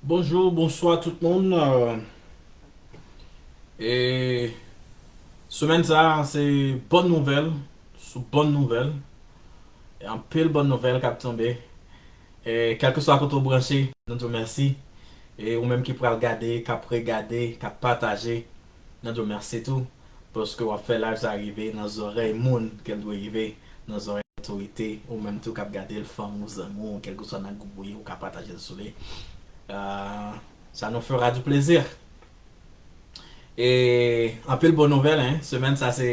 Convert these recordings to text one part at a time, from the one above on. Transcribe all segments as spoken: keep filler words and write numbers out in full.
Bonjou, bonswa tout moun. Euh, e semèn sa a, se bòn nouvèl sou bòn nouvèl. E anpil bòn nouvèl k ap tonbe. E kèlkeswa kote w branche, nou di w mèsi. E ou menm ki pral gade, k ap regade, k ap pataje, nou di w mèsi tou. Paske w ap fè live sa rive nan zòrèy moun ke l dwe rive, nan zòrèy otorite, ou menm tou k ap gade l, fanmi w, zanmi w, kèlkeswa nan gwoup ou ye, ou ka pataje l sou li. Euh, ça nous fera du plaisir. E anpil bon nouvèl, hein. Semèn sa se,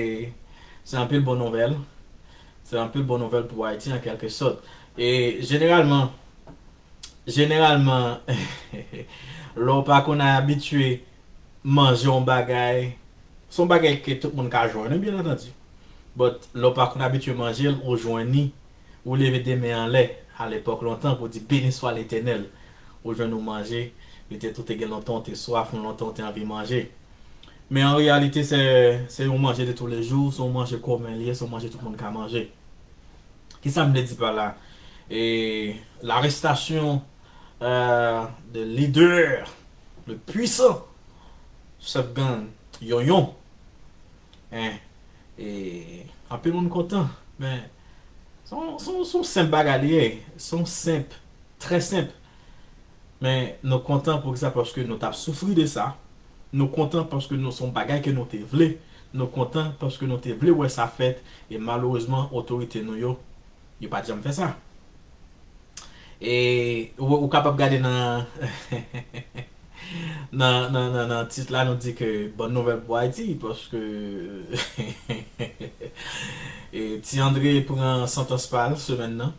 se anpil bon nouvèl. Se anpil bon nouvèl pou Ayiti an kèlke sòt. E jeneralman, jeneralman, lè w pa konn abitye manje yon bagay, se yon bagay ke tout moun ka jwenn, byen antandi. But lè w pa konn abitye manje l, ou jwenn li, ou leve de men anlè, alepòk lontan, pou di, "Béni soit l'Éternel." Ou jwenn ou manje, petèt ou te gen lontan ou te swaf, ou lontan ou te anvi manje. Men an reyalite, se, se yon manje de toulejou, se yon manje komen li ye, se yon manje tout moun ka manje. Kisa m vle di pa la? E larestasyon, euh, de lidè, le puissant chèf gang Yonyon. Hein? E anpil moun kontan, men se yon, se yon, se yon senp bagay li ye. Se yon senp, trè senp. Men nou kontan pou sa, paske nou t ap soufri de sa. Nou kontan paske nou, se yon bagay ke nou te vle. Nou kontan paske nou te vle wè sa fèt. E malerezman, otorite nou yo, yo pa t janm fè sa. E ou, ou kapab gade nan, nan, nan, nan, nan tit la, nou di ke bòn nouvèl pou Ayiti, paske e, Ti Andre pran santans pa l semèn nan.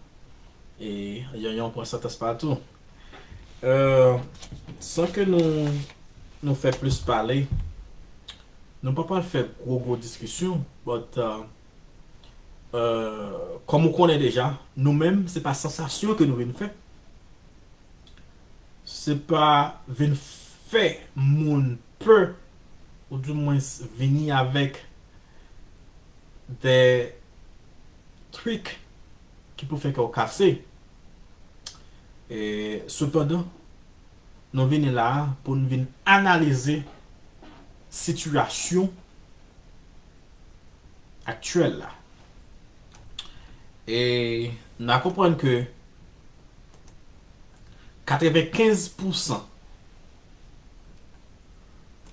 E Yonyon pran santans pa l tou. Euh, san ke nou, nou fè plis pale, nou pa pral fè gwo, gwo diskisyon, but, euh, euh, kòm ou konnen deja, nou menm, se pa sansasyon ke nou vin fè. Se pa vin fè moun pè, ou di mwens vini avèk de trik ki pou fè kè w kase. E, sepandan, nou vini la a pou n vin analize sitiyasyon aktyèl la. E n a konprann ke katrevenkenz pousan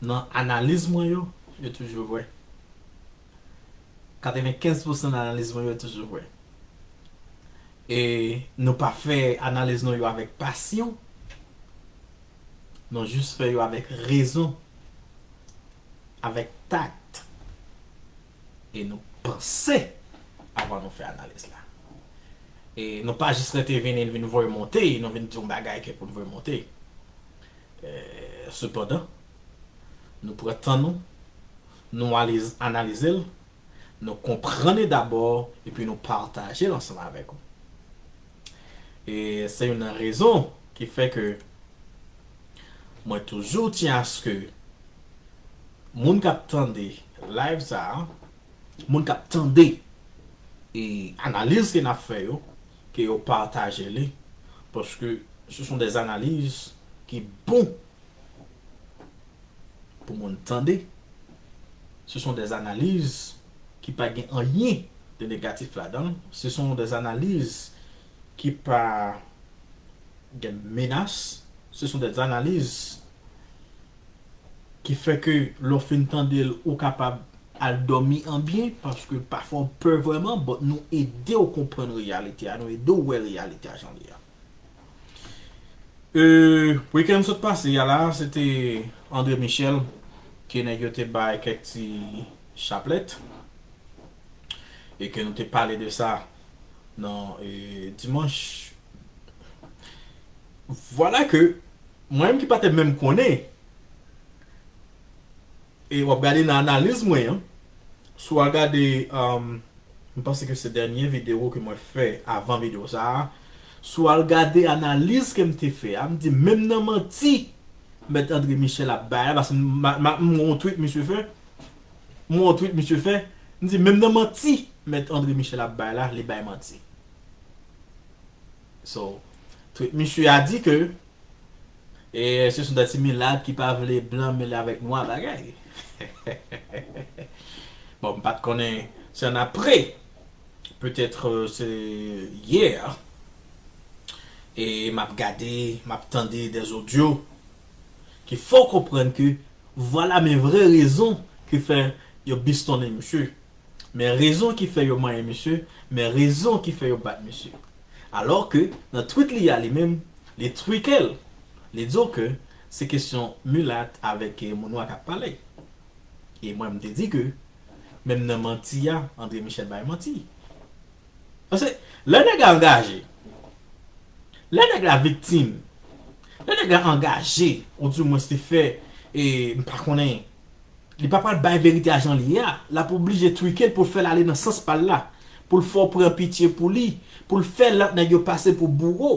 nan analiz mwen yo, yo toujou vrè. Katrevenkenz pousan nan analiz mwen yo toujou vrè. E nou pa fè analiz nou yo avèk pasyon. Nou jis fè yo avèk rezon, avèk tak. E nou panse avan nou fè analiz la. E nou pa jis rete vini, vin voye monte, nou vin di yon bagay ke pou n voye monte. E, sepandan, nou pran tan nou, nou aliz-, analize l, nou konprann li dabò, epi nou pataje l ansanm avèk ou. E se youn nan rezon ki fè ke mwen toujou tyen aske moun k ap tande live sa a, moun k ap tande e analiz ke n ap fè yo, ke yo pataje li, paske ce sont des analyses ki bon pou moun tande. Ce sont des analyses ki pa gen anyen de negatif ladan l. Ce sont des analyses ki pa gen menas. Ce sont des analyses ki fè ke lè w fin tande l, ou kapab al dòmi an byen, paske pafwa w pè vrèman, but nou ede w konprann reyalite a, nou ede w wè reyalite a jan l ye a. E, wikenn sot pase a la, se te André Michel ke nèg yo te bay kèk ti chaplèt e ke nou te pale de sa nan, e, dimanch. Vwala ke mwen menm ki pa te menm konnen, e w ap gade nan analiz mwen an, si w al gade, um, m panse ke se dènye videyo ke mwen fè avan videyo sa a, si w al gade analiz ke m te fè a, m di menm nan manti Mèt André Michel ap bay la, paske m, m, m, m wè yon tweet misye fè, m wè yon tweet misye fè, m di menm nan manti Mèt André Michel ap bay la, li bay manti. So, tweet misye a di ke E se yon ti milat ki pa vle blan mele avèk nwa bagay. Bon, m pa t konnen se annapre. Petèt, euh, se yè. E m ap gade, m ap tande des audios ki fè w konprann ke vwala men vrè rezon ki fè yo bistonnen misye. Men rezon ki fè yo manyen misye, men rezon ki fè yo bat misye. Alò ke nan tweet li a li menm, li tweak l, li di w ke se kesyon milat avèk, eh, moun nwa k ap pale. E mwen m te di ke menm nan manti a, André Michel bay manti. Paske lè nèg la angaje, lè nèg la viktim, lè nèg la angaje, ou di mwens li fè, e m pa konnen, li pa pral bay verite a jan li ye a, l ap oblije twike l pou l fè l ale nan sans pa l la, pou l fè w pran pitye pou li, pou l fè lòt nèg yo pase pou bouwo.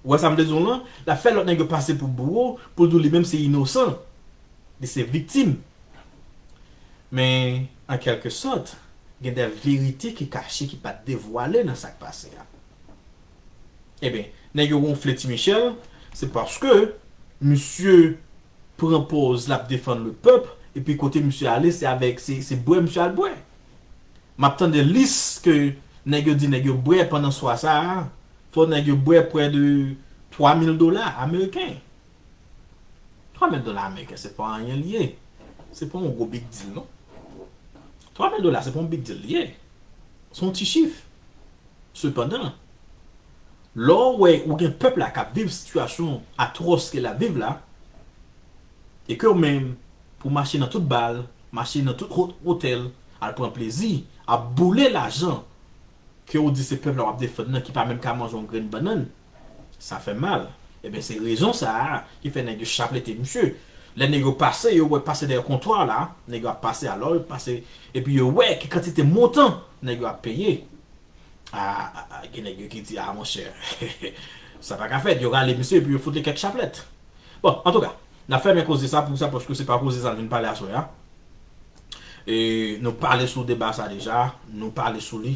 Ou wè sa m vle di w lan? L ap fè lòt nèg yo pase pou bouwo, pou l di w li menm se inosan. Li se viktim. Men, an kèlke sòt, gen de verite ki kache, ki pa t devwale nan sa k pase a. Ebyen, nèg yo wonfle Ti Michel, se paske misye pran pòz l ap defann le pèp, epi kote misye ale, se avèk, se, se bwè misye al bwè. M ap tande lis ke nèg yo di nèg yo bwè pandan swa sa a, fò nèg yo bwè prè de twa mil dola ameriken. Twa mil dola ameriken, se pa anyen li ye. Se pa yon gwo big deal, non. Twa mil dola, se pa yon big deal li ye. Se yon ti chif. Sepandan, lè w wè ou gen pèp la k ap viv sitiyasyon atwòs ke l ap viv la, e ke w menm, pou mache nan tout bal, mache nan tout ho-, otèl, al pran plezi, ap boule lajan, ke w di se pèp la w ap defann nan ki pa menm ka manje yon grenn bannann, sa fè mal. Ebyen, se rezon sa a ki fè nèg yo chaplete misye. Lè nèg yo pase, yo wè pase dèyè kontwa la, nèg yo ap pase alò, yo pase, epi yo wè ki kantite montan nèg yo ap peye. A, a, a, gen nèg yo ki di, a, monchè, sa pa ka fèt, yo rale misye epi yo fout li kèk chaplèt. Bon, antouka, n ap fèmen koze sa pou sa, paske se pa koze sa n vin pale aswè a. E nou pale sou deba sa deja, nou pale sou li.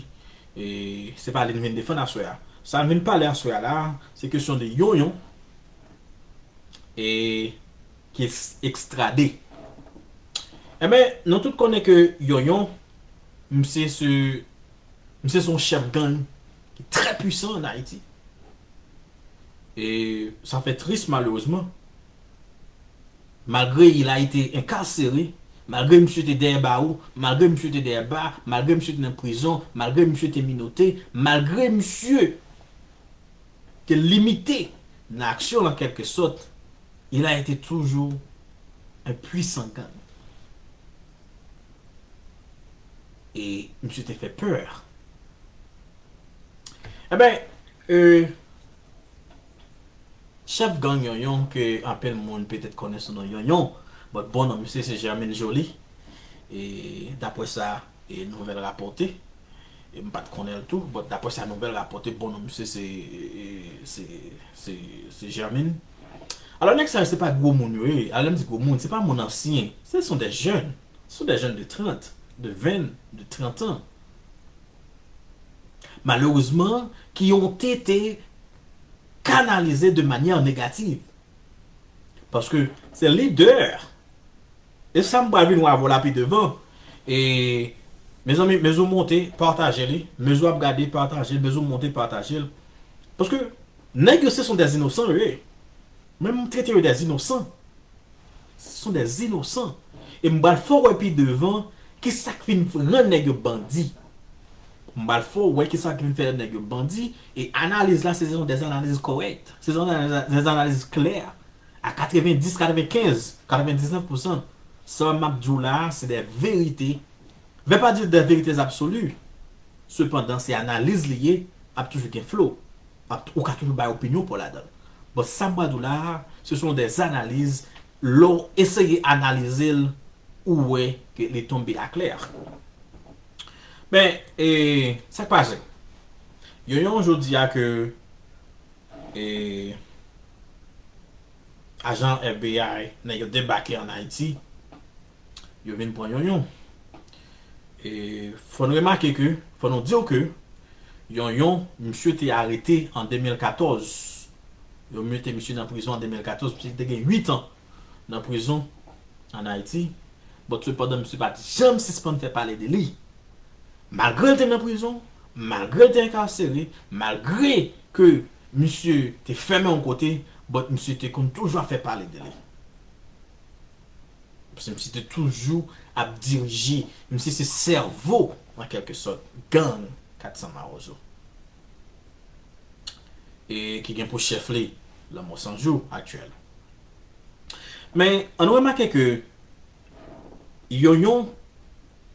E se pa li n vin defann aswè a. Sa n vin pale aswè a la, se kesyon de Yonyon e ki s-, ekstrade. Enben, nou tout konnen ke Yonyon, misye se, misye se yon chèf gang ki trè pwisan ann Ayiti. E sa fè tris, malerezman. Malgre il a été incarcéré, malgre misye te dèyè bawo, malgre misye te dèyè ba, malgre misye te nan prizon, malgre misye te minote, malgre misye te limite nan aksyon l an kèlke sòt, il a été toujours un puissant gang. E misye te fè pè. Enben, e, chèf gang Yonyon ke anpil moun petèt konnen sou non Yonyon, but bon non misye se Germaine Joly. E daprè sa, e nouvèl rapòte, e m pa t konnen l tou, but daprè sa nouvèl rapòte, bon non misye se, e, se, se, se Germaine. Alò nèg sa yo se pa gwo moun yo ye. Alò lè m di gwo moun, se pa moun ansyen. Ce sont des jeunes. Ce sont des jeunes de trente, de vingt, de trente ans. Malerezman, ki ont été canalisés de manière négative. Paske se lidè, e sa m pral vin wè avè w la pi devan. E, mezanmi, mezon monte, pataje li. Mezon ap gade, pataje l. Mezon monte, pataje l. Paske nèg yo se sont des innocents yo ye. Mwen m trete yo des innocents. Ce sont des innocents. E m pral fè w wè pi devan ki sa k vin rann nèg yo bandi. M pral fè w wè ki sa k vin fè nèg yo bandi. E analiz la, se sont des analyses correctes. Ce sont des, des analyses claires. A katrevenndis, katrevenkenz, katrevendiznèf pousan, sa m ap di w la a, se des vérités. Veut pas dire des vérités absolues. Sepandan, se analiz li ye, ap toujou gen flo. Ap, ou ka toujou bay opinyon pa w ladan l. Bon, sa m pral di w la a, ce sont des analyses, lè w eseye analize l, ou wè ke li tonbe aklè. Men, e, sa k pase? Yonyon jodi a ke, e, ajan F B I, nèg yo debake ann Ayiti, yo vin pran Yonyon. E fò n remake ke, fò nou di w ke Yonyon, misye te arete an de mil katòz. Yo mete misye nan prizon an de mil katòz, misye te gen uit an nan prizon ann Ayiti. But sepandan, misye pa t janm sispann fè pale de li. Malgre l te nan prizon, malgre l te enkasere, malgre ke misye te fèmen yon kote, but misye te konn toujou ap fè pale de li. Paske misye te toujou ap dirije, misye se sèvo, an kèlke sòt, gang kat san Mawozo. E ki gen pou chèf li Lanmò San Jou aktyèl. Men, ann remake ke Yonyon,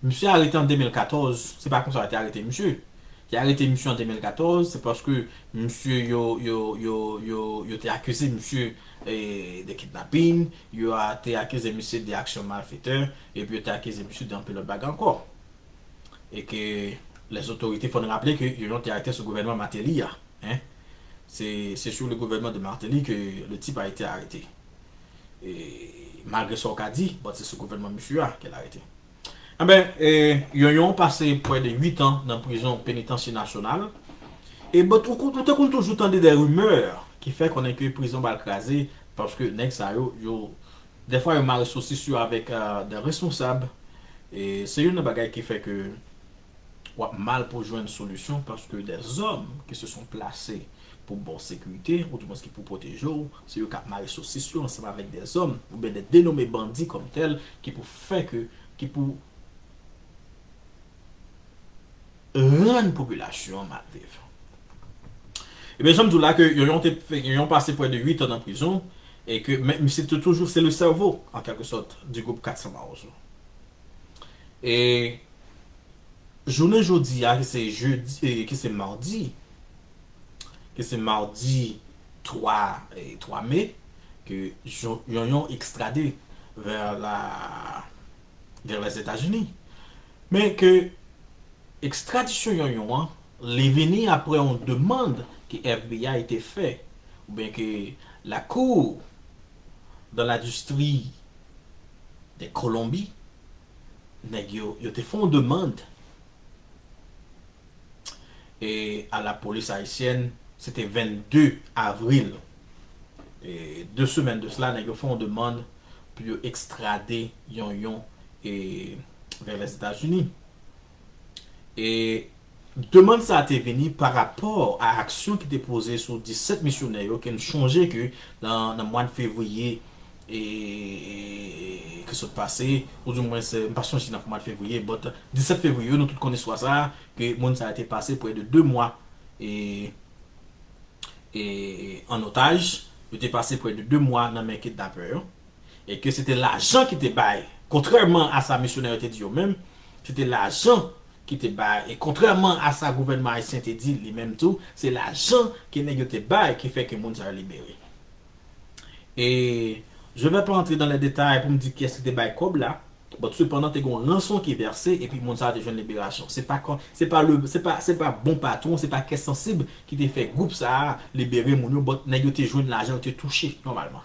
misye arete an de mil katòz, se pa konsa yo te arete misye. Yo arete misye an de mil katòz, se paske misye yo, yo, yo, yo, yo te akize misye, e, de kidnapin, yo a, te akize misye de aksyon malfetè, epi yo te akize misye de anpil lòt bagay ankò. E ke lèzotorite, fò n raple ke Yonyon te arete sou gouvènman Martelly a, en. Se, se sou le gouvernement de Martelly que le type a été arrêté. E malgre sa w ka di, but se sou gouvènman misye a ke l arete. Enben, e, Yonyon pase près de uit an nan prizon penitansye nasyonal. E but ou, ou te konn toujou tande de rimè ki fè konnen ke prizon pral kraze, paske nèg sa yo, yo, dèfwa yo mare sosis yo avèk, e, de responsab. E se youn nan bagay ki fè ke w ap mal pou jwenn solisyon, paske de zòm ki se son plase pou ba w sekirite, oudimwens ki pou pwoteje w, se yo k ap mare sosis yo ansanm avèk de zòm oubyen de denome bandi kòm tèl ki pou fè ke, ki pou rann popilasyon an mal viv. Ebyen, jan m di w la ke Yonyon te, Yonyon pase près de uit an nan prizon, e ke, men misye te toujou, se le cerveau, en quelque sorte, du groupe kat san Mawozo. E jounen jodi a, ki se jedi, e, ki se madi, ki se madi twa, e, twa me, ke Yon-, Yonyon ekstrade vers la, vers les États-Unis. Men ke ekstradisyon Yonyon an, li vini apre yon demann ke F B I te fè, oubyen ke la Cour de l'Industrie de Colombie, nèg yo, yo te fè yon demann, e, a lapolis ayisyèn, se te vennde avril. E, de semèn de sela, nèg yo fè yon demann pou yo ekstrade Yonyon, e, vers les États-Unis. E demann sa a te vini pa rapò a aksyon ki te poze sou disèt misyonè yo, ke n chonje ke nan, nan mwa fevriye, e, e, ke sot pase, oudimwens, m pa sonje nan mwa fevriye, but disèt fevriye, nou tout konn istwa sa a, ke moun sa yo te pase près de de mwa, e, e, an otaj, yo te pase près de de mwa nan men kidnapè yo, e ke se te lajan ki te bay, kontrèman a sa misyonè yo te di yo menm, se te lajan ki te bay, e kontrèman a sa gouvènman ayisyen te di li menm tou, se lajan ke nèg yo te bay ki fè ke moun sa yo libere. E je vais pas entrer dans les détails pou m di kiyès ki te bay kòb la, but sepandan te gen yon ranson ki vèse epi moun sa a te jwenn liberasyon. Se pa kon, se pa le, se pa, se pa bon patwon, se pa kè sansib ki te fè gwoup sa a libere moun yo, but nèg yo te jwenn lajan, yo te touche nòmalman.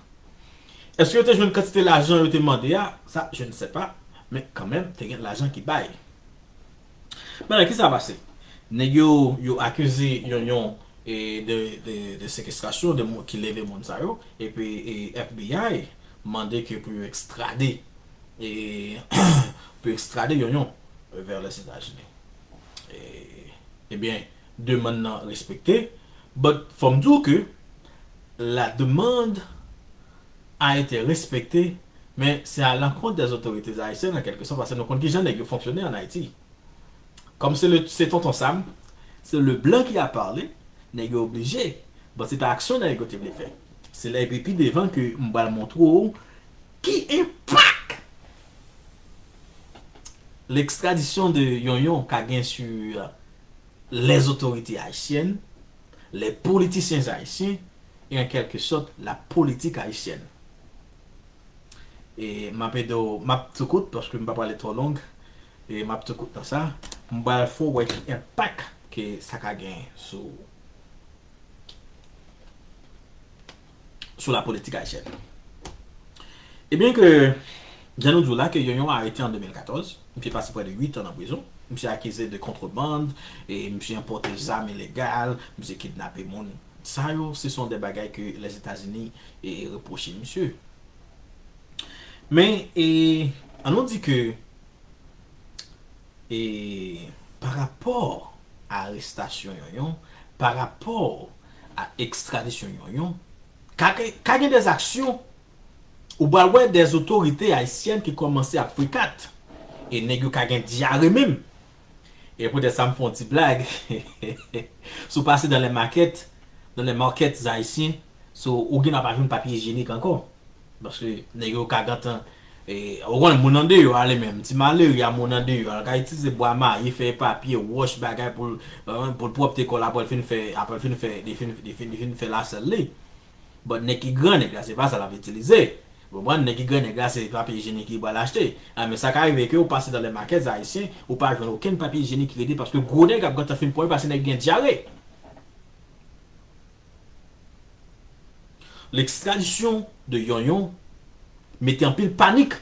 Èske yo te jwenn kantite lajan yo te mande a? Sa, je ne sais pas. Men kanmenm, te gen lajan ki bay. Menm, kisa pase? Nèg yo, yo akize Yonyon, e, de, de, de sekestrasyon, de moun ki leve moun sa yo, epi, e, F B I mande ke pou yo ekstrade, e, pou yo ekstrade Yonyon vers les États-Unis. E, ebyen, demann nan respekte, but fò m di w ke la demande a été respectée, men se a lankont des autorités haïtiennes, an kèlke sòt, paske nou konn kijan nèg yo fonksyone ann Ayiti. Kòm se le, se Tonton Sam, se le blan ki a pale, nèg yo oblije. Bon, se pa aksyon nèg yo te vle fè. Se lè epi pi devan ke m pral montre w ki enpak l'extradition de Yonyon ka gen sur les autorités haïtiennes, les politiciens haïtiens, et en quelque sorte la politique haïtienne. E m ap ede w, m ap tou kout, paske m pa prale twò long, e m ap tou kout nan sa. M pral fè w wè ki enpak ke sa ka gen sou, sou la politik ayisyèn. Ebyen ke, jan nou di w la, ke Yonyon arete an de mil katòz, misye pase prè de uit an nan prizon, misye akize de kontrebann, e misye enpòte zam ilegal, misye kidnape moun, Sa yo, se son de bagay ke Lèzetazini e, repwoche misye. Men, e, ann nou di ke, e, pa rapò a arestasyon Yonyon, pa rapò a ekstradisyon Yonyon, ka, ka gen de aksyon, ou pral wè de otorite ayisyèn ki kòmanse ap frikat, e nèg yo ka gen dyare menm. E poutèt sa, m fè yon ti blag. Si w pase dans les markets, dans les markets haïtiens, so, ou gen pa jwenn papye ijyenik ankò. Paske nèg yo ka gentan, e, ou konnen moun andeyò a li menm, ti malere a moun andeyò a, l ka itilize bwa mayi, fèy papye, wòch, bagay pou l, e, pou l pwòpte kò l apre l fin fè, apre l fin fè, li fin, li fin, li fin fè lasèl li. But nèg ki gran, nèg la, se pa sa l ap itilize. Ou konprann? Nèg ki gran, nèg la, se papye ijyenik li pral achte. A, men sa ka rive ke ou pase dans les markets haïtiens, ou pa jwenn okenn papye ijyenik ki rete paske gwo nèg ap gentan fin pran yo paske nèg gen dyare. L'extradition de Yonyon mete anpil panik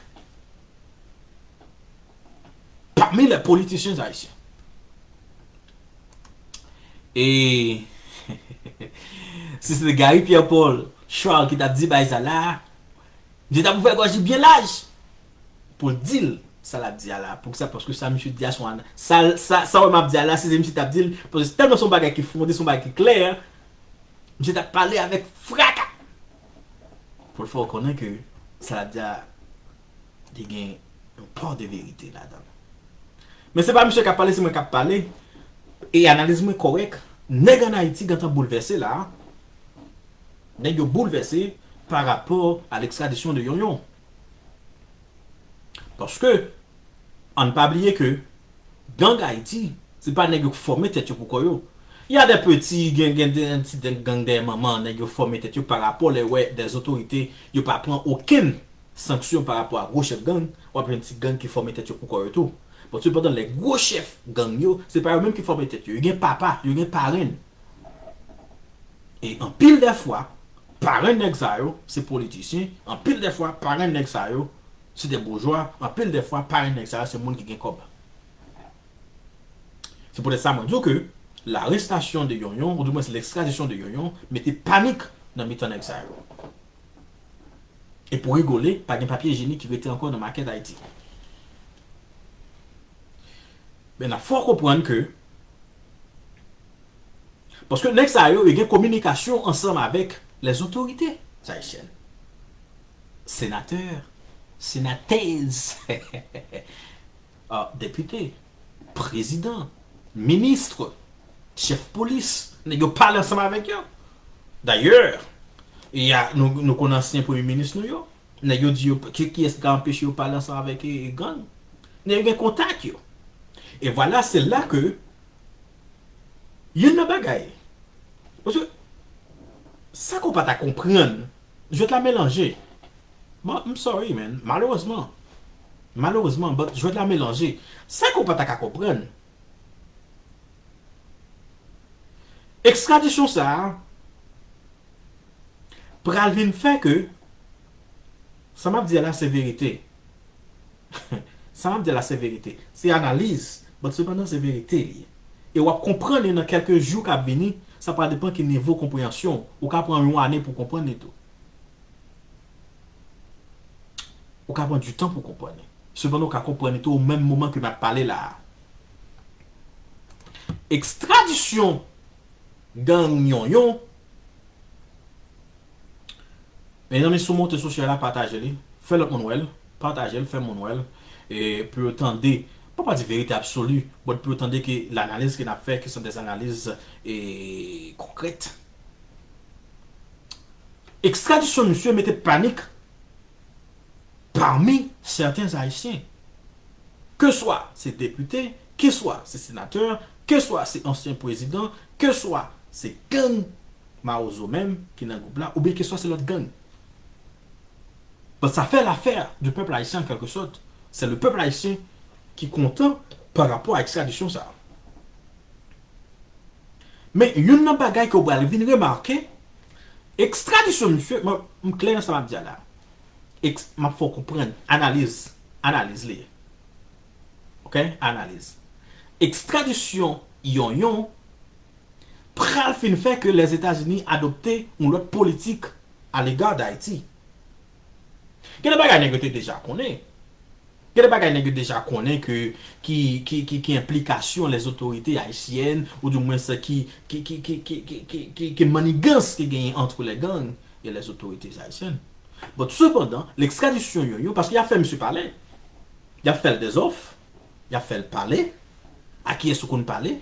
parmi les politiciens haïtiens. E si se te Gary Pierre Paul Charles ki t ap di bagay sa la, misye t ap ouvè gòj li byen laj pou l di l sa l ap di a la. Poukisa? Paske sa misye di a se yon ana-, sa, sa, sa w wè m ap di a la, si se misye t ap di l, paske se tèlman se yon bagay ki fonde, se yon bagay ki klè, misye t ap pale avèk fraka pou l fè w konnen ke sa l ap di a, li gen yon pa de verite ladan l. Men se pa misye k ap pale, se mwen k ap pale. E analiz mwen kòrèk. Nèg ann Ayiti gentan boulvèse la. Nèg yo boulvèse pa rapò a l'extradition de Yonyon. Paske, ann pa bliye ke gang Ayiti, se pa nèg yo k fòme tèt yo pou kò yo. Y a de peti, gen, gen de, ti de gang dèyè manman, nèg yo fòme tèt yo pa rapò lè wè de otorite, yo pa pran okenn sanksyon pa rapò a gwo chèf gang, w ap jwenn ti gang ki fòme tèt yo pou kò yo tou. Bon, sepandan, lè gwo chèf gang yo, se pa yo menm ki fòme tèt yo. Yo gen papa, yo gen parenn. E anpil de fwa, parenn nèg sa yo, se politisyen. Anpil de fwa, parenn nèg sa yo, se de boujwa. Anpil de fwa, parenn nèg sa yo, se moun ki gen kòb. Se poutèt sa mwen di w ke larestasyon de Yonyon, ou dimwens l'extradition de Yonyon, mete panik nan mitan nèg sa yo. E pou rigole, pa gen papye ijyenik ki rete ankò nan makèt Ayiti. Men n ap fè w konprann ke, paske nèg sa yo, yo gen kominikasyon ansanm avèk les autorités haïtiennes. Senatè, senatèz, ah, depite, prezidan, minis, chèf polis, nèg yo pale ansanm avèk yo. Dayè, y a, nou, nou konn ansyen premye minis nou yo. Nèg yo di yo, ki, kiyès ki ka anpeche yo pale ansanm avèk, e, gang? Nèg yo gen kontak yo. E vwala, se la ke youn nan bagay. Paske, sa ke w pa ta konprann, jwèt la melanje. Bon, I'm sorry, man. Malerezman. Malerezman, but jwèt la melanje. Sa ke w pa ta ka konprann, ekstradisyon sa a pral vin fè ke sa m ap di a la se verite. Sa m ap di a la se verite. Se analiz, but sepandan se verite li ye. E w ap konprann li nan kèlke jou k ap vini, sa pral depann ki nivo konpreyansyon w. Ou ka pran yon ane pou w konprann li tou. Ou ka pran du tan pou w konprann li. Sepandan, ou ka konprann li tou o menm moman ke m ap pale la a. Ekstradisyon gang Yonyon. Mezanmi, si w monte sou share la, pataje li. Fè lòt moun wè l. Pataje l, fè moun wè l. E pou yo tande, pa pa di verite absoli, but pou yo tande ke lanaliz ke n ap fè, ke se de analiz, e, konkrèt. Ekstradisyon misye mete panik parmi sèten Ayisyen. Keswa se depite, keswa se senatè, keswa se ansyen prezidan, keswa se gang Mawozo menm ki nan gwoup la, oubyen keswa se lòt gang. But sa fait l'affaire du peuple haïtien en quelque sorte. C'est le peuple haïtien ki kontan pa rapò a ekstradisyon sa a. Men youn nan bagay ke w pral vin remake, ekstradisyon misye, mwen, m klè nan sa m ap di a la. Eks-, m ap fè w konprann, analiz, analiz li ye. Oke? Analiz. Ekstradisyon Yonyon pral fin fè ke Lèzetazini adopte yon lòt politik alega Dayiti. Gen de bagay nèg yo te deja konnen. Gen de bagay nèg yo deja konnen ke ki, ki, ki, ki enplikasyon lèzotorite ayisyèn, oudimwens ki, ki, ki, ki, ki, ki, ki, ki, ki mannigans ki genyen entre les gangs et les autorités haïtiennes. But sepandan, lekstradisyon Yonyon, paske y ap fè misye pale. Y ap fè l dèzòf, y ap fè l pale. A kiyès ou konn pale?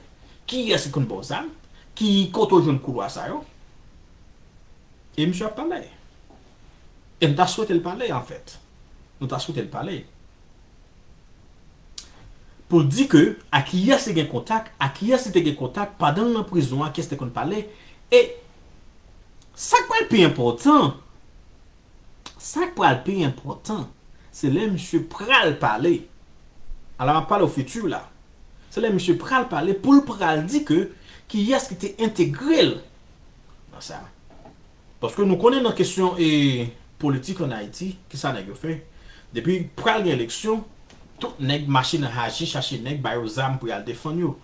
Kiyès ki konn ba w zam? Ki kote w jwenn koulwa sa yo? E misye ap pale. E m ta swete l pale, anfèt. Nou ta swete l pale. Pou l di ke a kiyès li gen kontak, a kiyès li te gen kontak pandan l nan prizon an, kiyès te konn pale. E sa k pral pi enpòtan, sa k pral pi enpòtan, se lè misye pral pale. Ala m ap pale o fiti la. Se lè misye pral pale pou l pral di ke kiyès ki te entegre l nan sa. Paske nou konnen nan kesyon e politik ann Ayiti, kisa nèg yo fè? Depi pral gen eleksyon, tout nèg mache nan hache chache nèg, ba yo zam pou y al defann yo.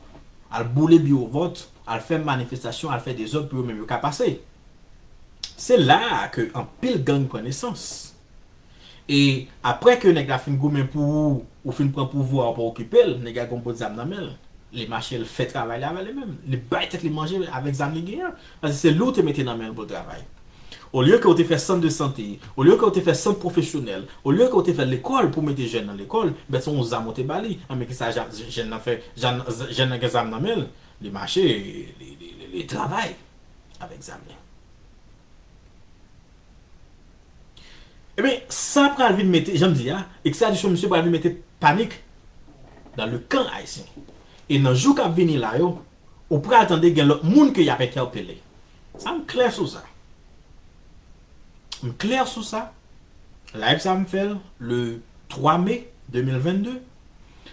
Al boule biwo vòt, al fè manifestasyon, al fè dezòd pou yo menm yo ka pase. Se la a ke anpil gang pran nesans. E apre ke nèg la fin goumen pou ou, ou fin pran pouvwa, ou pa okipe l, nèg la gen yon bout zam nan men l. Li mache, l fè travay la avè li menm. Li bay tèt li manje avèk zam li genyen an. Paske se li w te mete nan men l pou l travay. Olye ke w te fè sant de sante, olye ke w te fè sant pwofesyonèl, olye ke w te fè lekòl pou mete jèn nan lekòl, men se yon zam ou te ba li. Anben kisa ja-, jèn nan fè, jèn, jèn nan gen zam nan men l, li mache, li, li, li, li travay avèk zam li. Ebyen, sa pral vin mete, jan m di a, ekstradisyon misye pral vin mete panik dans le camp haïtien. E nan jou k ap vini la yo, ou pral tande gen lòt moun ke y ap entèpele. Sa m klè sou sa. M klè sou sa. Live sa m fè l le twa me de mil vennde.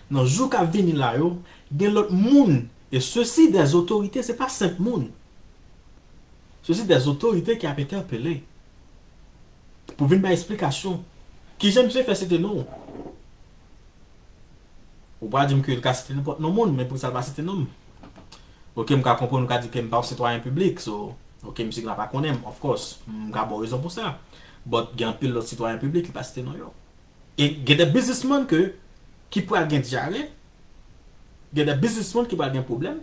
Nan jou k ap vini la yo, gen lòt moun, e sesi dè otorite, se pa senp moun. Sesi dè otorite ki ap entèpele pou vin bay esplikasyon. Kijan misye fè site non w? Ou pa di m ke l ka site nenpòt non moun, men poukisa l pa site non m? Oke, m ka konprann ou ka di ke m pa yon sitwayen piblik, so, oke, misye genlè pa konnen m, of course, m ka ba w rezon pou sa. But gen anpil lòt sitwayen piblik ki pa site non yo. E gen de biznismann ke, ki pral gen dyare, gen de biznismann ki pral gen pwoblèm,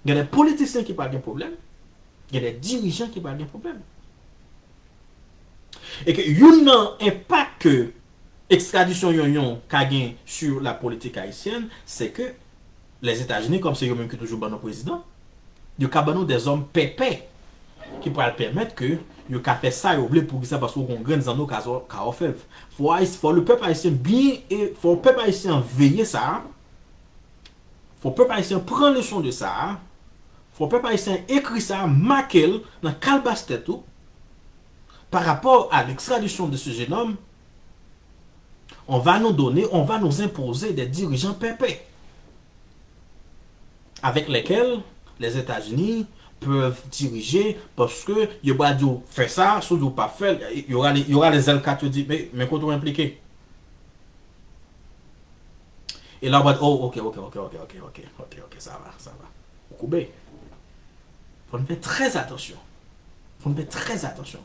gen de politisyen ki pral gen pwoblèm, gen de dirijan ki pral gen pwoblèm. E ke youn nan enpak ke ekstradisyon Yonyon ka gen sur la politique haïtienne, se ke Lèzetazini, kòm se yo menm ki toujou ban nou prezidan, yo ka ban nou dèzòm pèpè ki pral pèmèt ke yo ka fè sa yo vle. Poukisa? Paske w gen yon grenn zanno ka, ka òfèv. Fò Ayis-, fò le pèp ayisyen byen, e fò pèp ayisyen an veye sa a. Fò pèp ayisyen pran leson de sa a. Fò pèp ayisyen ekri sa, make l nan kalbas tèt ou, par rapport à l'extradition de ce jeune homme, on va nous donner, on va nous imposer des dirigeants pèpè avec lesquels les États-Unis peuvent diriger, paske yo pral di w fè sa, si w di w p ap fè l, y aura les, y aura les L quatre, yo di, men, men kote w enplike? E la w pral di, oh, ok, ok, ok, sa va, sa va. Ou koube. Fò n fè trè atansyon. Fò n fè trè atansyon.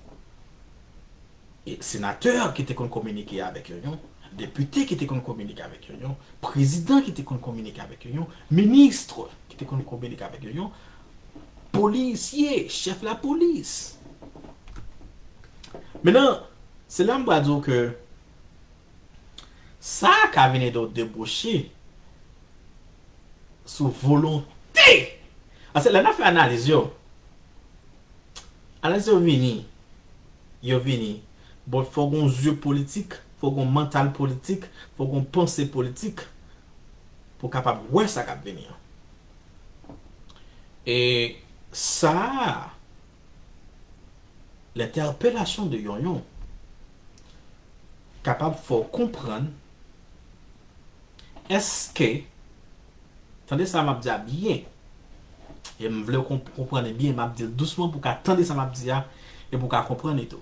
E senatè ki te konn kominike avèk Yonyon, depite ki te konn kominike avèk Yonyon, prezidan ki te konn kominike avèk Yonyon, minis ki te konn kominike avèk Yonyon, polisye, chèf lapolis. Mentnan, se la m pral di w ke sa ka vin ede w debouche sou volonte. Paske lè n ap fè analiz yo, analiz yo vini, yo vini, but fò w gen yon zye politik, fò w gen yon mantal politik, fò w gen yon panse politik pou w kapab wè sa k ap vini an. E sa a, lentèpelasyon de Yonyon kapab fè w konprann èske, tande sa m ap di a byen, e m vle w konp-, konprann li byen, m ap di l dousman pou w ka tande sa m ap di a, e pou w ka konprann li tou.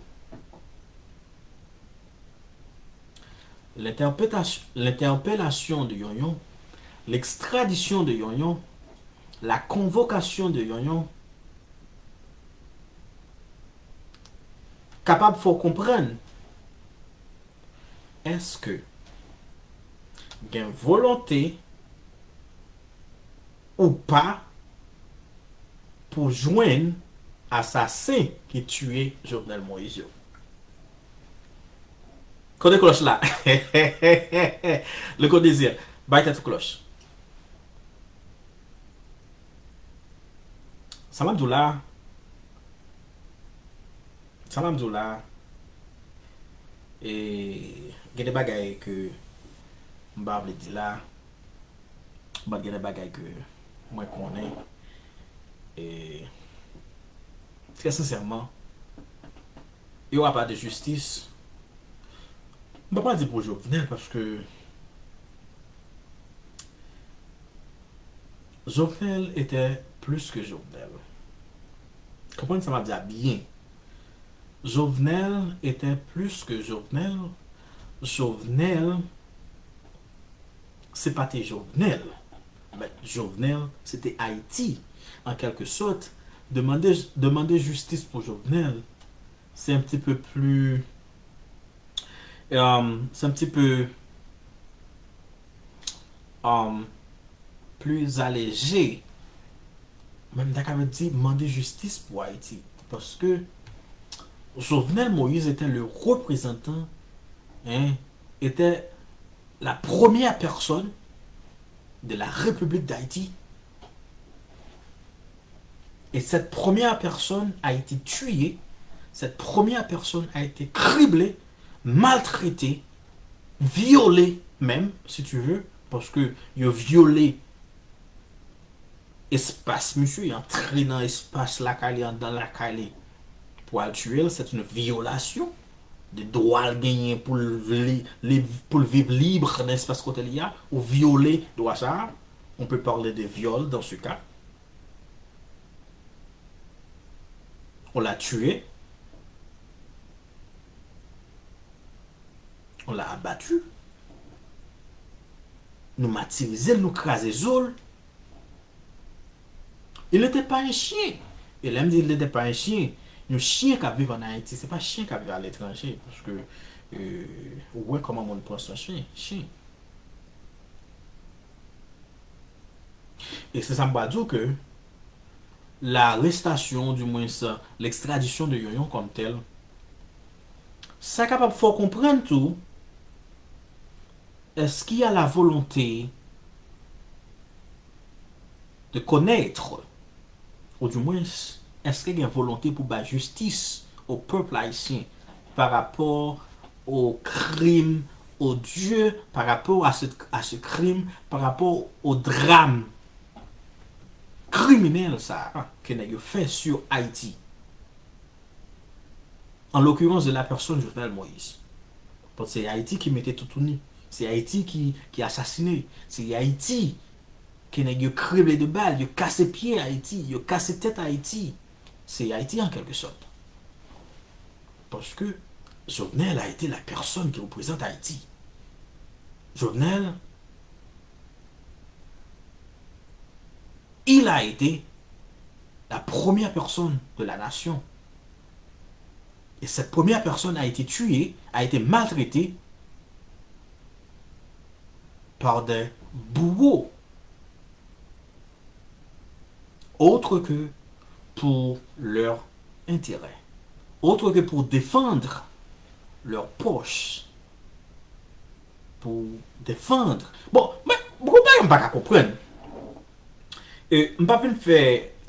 L'interprétation, l'interpellation de Yonyon, l'extradition de Yonyon, la convocation de Yonyon, kapab fè w konprann, èske gen volonte ou pa pou jwenn asasen ki tiye Jovenel Moïse yo? Kote klòch la? Louko Désir, bay tèt ou klòch. Sa m ap di w la, sa m ap di w la, e, gen de bagay ke m pa vle di la, but gen de bagay ke mwen konnen, e, trè sensèman, il y aura pas de justice. M pa pral di pou Jovenel, paske Jovenel était plus que Jovenel. Konprann sa m ap di a byen. Jovenel était plus que Jovenel. Jovenel, se pa te Jovenel. Men Jovenel, se te Ayiti. An kèlke sòt, demande, demande jistis pou Jovenel, c'est un petit peu plus, euh, c'est un petit peu, euh, plus allégé. Men m ta ka di mande jistis pou Ayiti. Paske Jovenel Moïse était le représentant, hein, était la première personne de la République d'Haïti. Et cette première personne a été tuée, cette première personne a été criblée, maltraitée, violée même, si tu veux, paske yo vyole espas misye, antre nan espas lakay li, anndan lakay li, pou al tiye l, c'est une violation de dwa l genyen pou l vle, li, pou l viv lib nan espas kote li a, ou vyole dwa sa a. On peut parler de viol dans ce cas. On l'a tué. On l'a abattu. Nou matirize l, nou kraze zo l. Il n'était pas un chien. E lè m di il n'était pas un chien, yon chyen k ap viv an Ayiti, se pa chyen k ap viv aletranje. Paske, euh, ou wè kòman moun pran swen chyen, chyen. E se sa m pral di w ke l'arrestation, du moins l'extradition de Yonyon comme tel, sa kapab fè w konprann tou, est-ce qu'il y a la volonté de connaître, ou du moins, èske gen volonte pou bay jistis au peuple haïtien par rapport au crime odieux, par rapport à ce, à ce crime, par rapport au drame criminel sa a ke nèg yo fè sur Haïti. En l'occurrence de la personne Jovenel Moïse. Paske se Ayiti ki mete toutouni. Se Ayiti ki, ki asasine. Se Ayiti ke nèg yo krible de bal, yo kase pye Ayiti, yo kase tèt Ayiti. Se Ayiti en quelque sorte. Parce que Jovenel a été la personne qui représente Haïti. Jovenel, il a été la première personne de la nation. Et cette première personne a été tuée, a été maltraitée par des bourreaux, autre que pour leur intérêt, autre que pour défendre leur poche, pour défendre. Bon, men, gon bagay m pa ka konprann. E, m p ap vin fè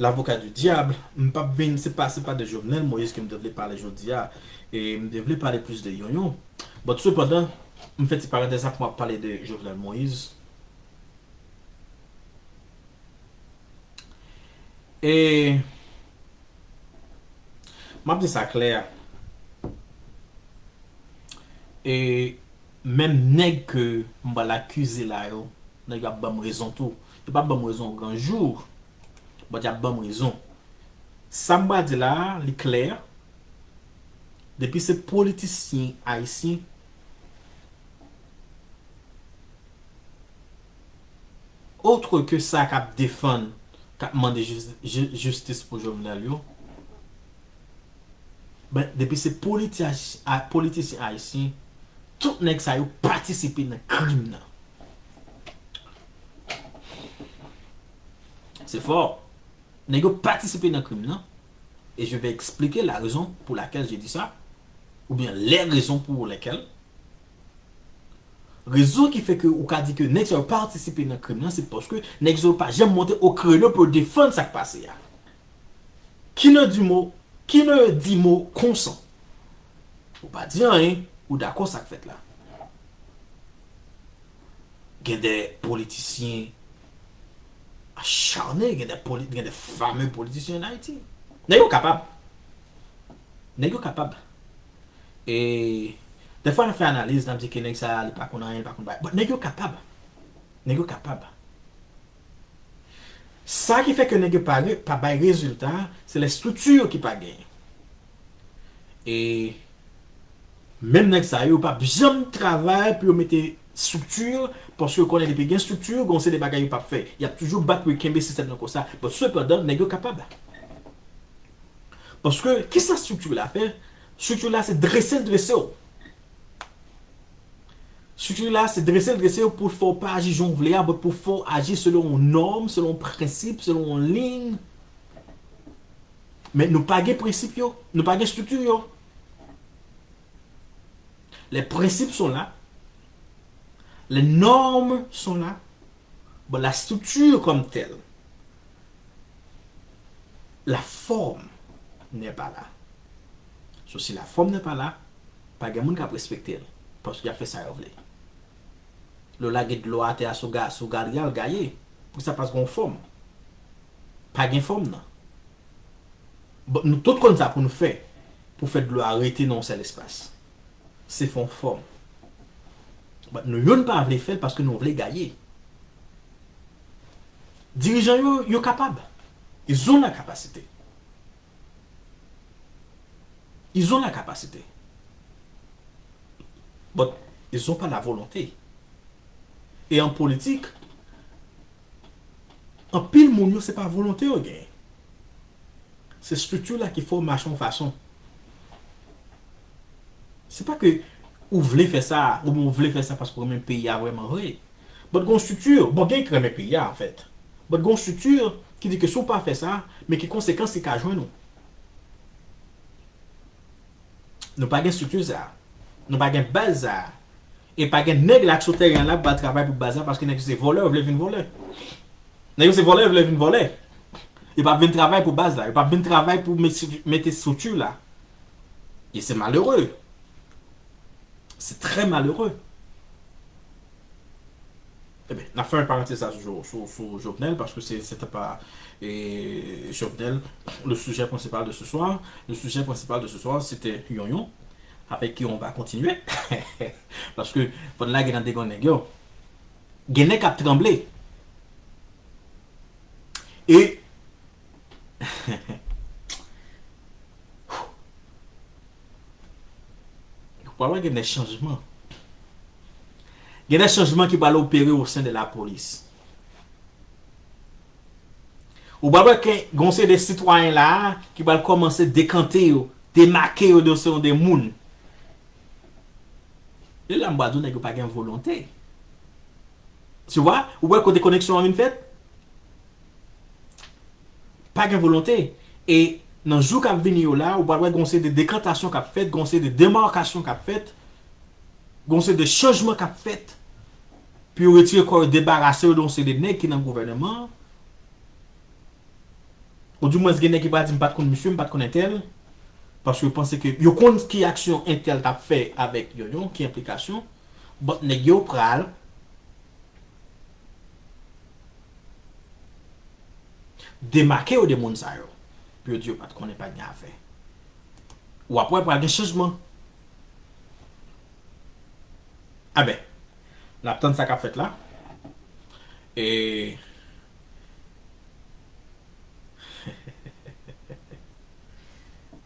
l'avocat du diable, m p ap vin, se pa, se pa de Jovenel Moïse ke m te vle pale jodi a, e m te vle pale plis de Yonyon. But sepandan, m fè ti parantèz sa pou m ap pale de Jovenel Moïse. E m ap di sa klè, e menm nèg ke m pral akize la yo, nèg yo ap ban m rezon tou. Yo p ap ban m rezon gran jou, but y ap ban m rezon. Sa m pral di la a, li klè. Depi se politisyen ayisyen, otre ke sa k ap defann, k ap mande jis-, ji-, jistis pou Jovenel yo, Ben, depi se politi-, a-, politisyen ayisyen, tout nèg sa yo patisipe nan krim nan. Se fò. Nèg yo patisipe nan krim nan. Et je vais expliquer la raison pour laquelle je dis ça, ou bien les raisons pour lesquelles. Rezon ki fè ke ou ka di ke nèg sa yo patisipe nan krim nan, se paske nèg sa yo pa janm monte au créneau pou yo defann sa k pase a. Qui ne dit mot, qui ne dit mot consent. Ou pa di anyen, ou dakò sa k fèt la. Gen de politisyen acharne, gen de poli-, gen de fame politisyen an Ayiti. Nèg yo kapab. Nèg yo kapab. E defwa n ap fè analiz, n ap di ke nèg sa a, li pa konn anyen, li pa konn bagay. But nèg yo kapab. Nèg yo kapab. Sa ki fè ke nèg yo pa re-, pa bay rezilta, se lè estrikti ki pa genyen. E menm nèg sa yo p ap janm travay pou yo mete estrikti, paske yo konnen depi gen estrikti, gon seri de bagay yo p ap fè. Y ap toujou bat pou yo kenbe sistèm nan konsa. But sepandan, nèg yo kapab. Paske, kisa estrikti la fè? Estrikti la se drese l drese w. Estrikti la se drese l drese w pou l fè w pa aji jan w vle a, but pou fè w aji selon yon nòm, selon yon prensip, selon yon liy. Men nou pa gen prensip yo, nou pa gen estrikti yo. Les principes sont là, les normes sont là, but la structure comme telle, la forme n'est pas là. So, si la forme n'est pas là, pa gen moun k ap respekte l, paske y ap fè sa yo vle. Lè w lage dlo atè a sou ga-, sou galri a, l gaye. Poukisa? Paske yon fòm. Pa gen fòm nan. But nou tout konn sa pou nou fè, pou fè dlo a rete nan yon sèl espas. Se fè yon fòm. But nou youn pa vle fè l paske nou vle gaye. Dirijan yo, yo kapab. Ils ont la capacité. Ils ont la capacité. But ils ont pas la volonté. E an politik, anpil moun yo, se pa volonte yo genyen. Se estrikti la ki fè w mache yon fason. Se pa ke ou vle fè sa, oubyen ou vle fè sa paske w renmen peyi a vrèman vre. But gon estrikti, bon, gen ki renmen peyi a, anfèt. But gon estrikti ki di ke si w pa fè sa, men ki konsekans ki ka jwenn ou. Nou pa gen estrikti sa. Nou pa gen baz sa. E pa gen nèg la ki sou teren an la pou al travay pou baz la, paske nèg yo se vòlè, yo vle vin vòlè. Nèg yo se vòlè, yo vle vin vòlè. Yo p ap vin travay pou baz la. Yo p ap vin travay pou mete, mete estrikti la. E se malere. Se trè malere. Eben, n ap fèmen parantèz sa sou, sou, sou Jovenel, paske se, se te pa, e, Jovenel, le sujet principal de ce soir. Le sujet principal de ce soir, c'était Yonyon, avec qui on va continuer. Paske, fò n lage nan degon nèg yo. Gen nèg k ap tranble. E, Ou pral wè gen de chanjman. Gen de chanjman ki pral opere au sein de la police. Ou pral wè ke gon seri de sitwayen la ki pral kòmanse dekante yo, demake yo de se yon de moun. E la m pral di w nèg yo pa gen volonte. Tu vois? Ou wè kote koneksyon an vin fèt? Pa gen volonte. E nan jou k ap vini yo la, ou pral wè gon seri de dekantasyon k ap fèt, gon seri de demakasyon k ap fèt, gon seri de chanjman k ap fèt, pou yo retire kò yo, debarase yo de yon seri de nèg ki nan gouvènman an. Oudimwens, gen nèg ki pral di, "M pa t konn misye, m pa t konn entèl." Paske yo panse ke yo konn ki aksyon entèl t ap fè avèk Yonyon, ki enplikasyon. But nèg yo pral demake yo de moun sa yo. Pou yo di yo pa t konnen, pa t gen afè. Ou ap wè pral gen chanjman. Aben, n ap tann sa k ap fèt la. E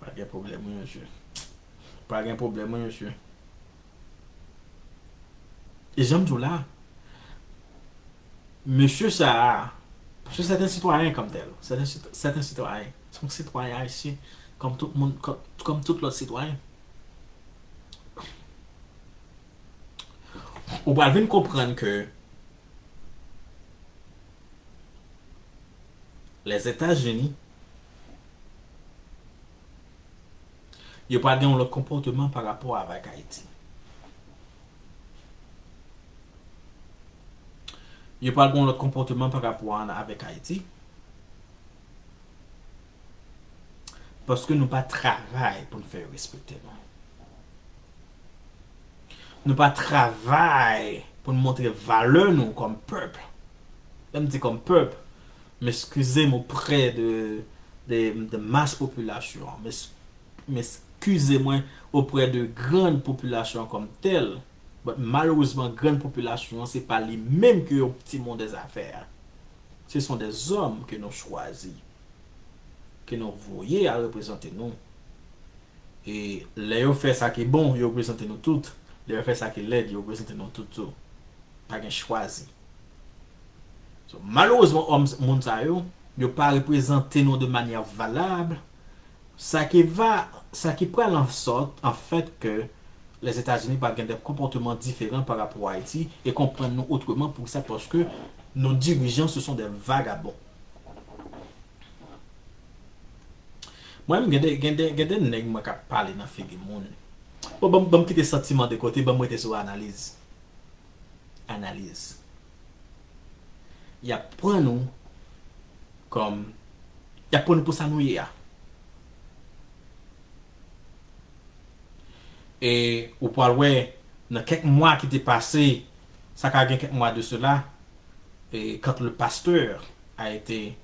pa gen pwoblèm, wi, mesye. Pa gen pwoblèm, wi, mesye. E jan m di w la, mesye sa a, paske se te yon sitwayen kòm tèl, se te yon sit-, se te yon sitwayen, se yon sitwayen ayisyen, kòm tout moun, kòm, kòm tout lòt sitwayen. Ou pral vin konprann ke Lèzetazini, yo pral gen yon lòt konpòteman pa rapò avèk Ayiti. Yo pral gen yon lòt konpòteman pa rapò a, avèk Ayiti. Paske nou pa travay pou n fè yo respekte nou. Nou pa travay pou n montre valè nou kòm pèp. Lè m di kòm pèp, m eskize m oprè de, de, de mas popilasyon an. M es-, m eskize mwen oprè de grann popilasyon an kòm tèl. But malerezman, grann popilasyon an, se pa li menm ke yon ti monde des affaires. Ce sont des hommes que nou chwazi, ke nou voye al reprezante nou. E lè yo fè sa ki bon, yo reprezante nou tout. Lè yo fè sa ki lèd, yo reprezante nou tout tou. Pa gen chwazi. So, malerezman, òm, moun sa yo, yo pa reprezante nou de manyè valab. Sa ki va, sa ki pral an sòt, an fèt, ke Lèzetazini pral gen de konpòteman diferan pa rapò a Ayiti e konprann nou otreman. Poukisa? Paske nos dirigeants, ce sont des vagabonds. Mwen menm, gen de, gen de, gen de nèg mwen k ap pale nan figi moun. Bon, ban m, ban m kite santiman de kote, ban m rete sou analiz. Analiz. Y ap pran nou kòm, y ap pran nou pou sa nou ye a. E ou pral wè, nan kèk mwa ki te pase, sa ka gen kèk mwa de cela, et quand le pasteur a été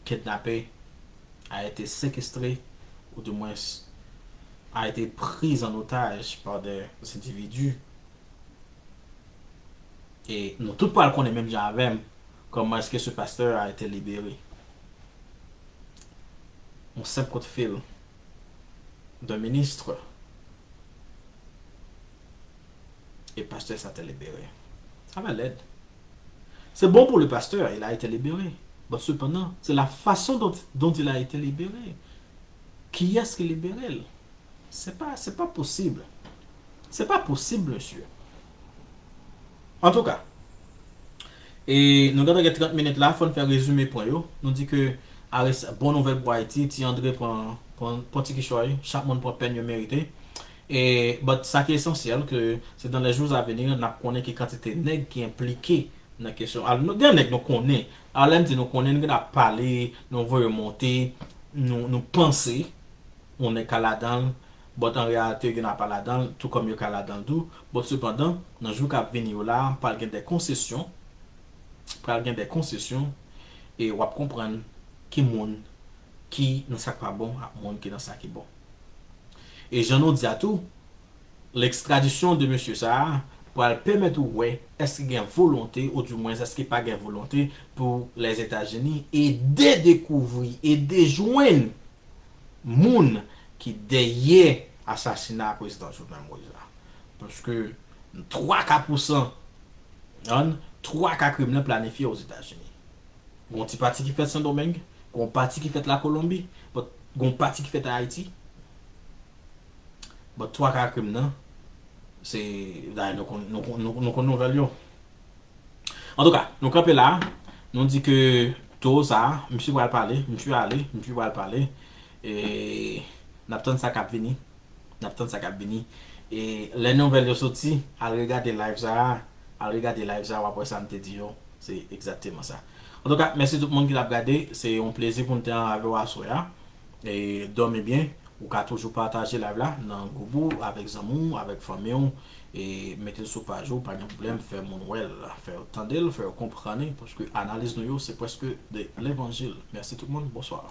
kidnappé, a été séquestré, ou du moins a été pris en otage par des individus. E nou tout pral konnen menm jan avè m, comment est-ce que ce pasteur a été libéré? Yon senp kout fil d'un ministre, e pastè sa te libere. Sa va lèd. C'est bon pour le pasteur, il a été libéré. But cependant, c'est la façon dont, dont il a été libéré. Kiyès ki libere l? Se pa, se pa posib. Se pa posib, mesye. Antouka, e nou gentan gen trant minit la, fò n fè rezime pwen yo. Nou di ke Aris, bon nouvèl pou Ayiti, Ti Andre pran, pran, pran ti kichòy, chak moun pran pèn yo merite. E, but sa ki esansyèl, ke se dans les jours à venir, n ap konnen ki kantite nèg ki enplike nan kesyon. Al, nou, gen nèg nou konnen. Al, lè m di nou konnen, nou gentan ap pale, nou voye monte, nou, nou panse, yon nèg ka ladan l, but an reyalite, yo gentan pa ladan l, tou kòm yo ka ladan l tou. But sepandan, nan jou k ap vini yo la, pral gen de konsesyon, pral gen de konsesyon, e w ap konprann ki moun ki nan sa k pa bon ak moun ki nan sa ki bon. E jan nou di a tou, l'extradition de mesye sa a pral pèmèt ou wè èske gen volonte, ou du moins èske pa gen volonte pou Lèzetazini ede dekouvri, ede jwenn moun ki dèyè asasina prezidan Jovenel Moïse la. Paske twa ka pousan, twa ka krim nan planifye Ozetazini. Gon ti pati ki fèt Sendomeng, gon pati ki fèt Lakolonbi, but gon pati ki fèt Ayiti. But twa ka krim nan, se, dayè nou konn, nou konn, nou, nou konn nouvèl yo. Antouka, nou kanpe la, nou di ke towo sa, misye pral pale, misye ale, misye pral pale, e n ap tann sa k ap vini. N ap tann sa k ap vini. E lè nouvèl yo soti, al regade live sa a, al regade live sa a, w ap wè sa m te di yo. Se egzakteman sa. Antouka, mèsi tout moun ki t ap gade. Se yon plezi pou n te ann avè w aswè a. E dòmi byen. Ou ka toujou pataje live la nan gwoup ou, avèk zanmi w, avèk fanmi w. E mete l sou paj ou, pa gen pwoblèm. Fè moun wè l, fè yo tande l, fè yo konprann li. Paske analiz nou yo, se prèske de levanjil. Mèsi tout moun. Bonswa.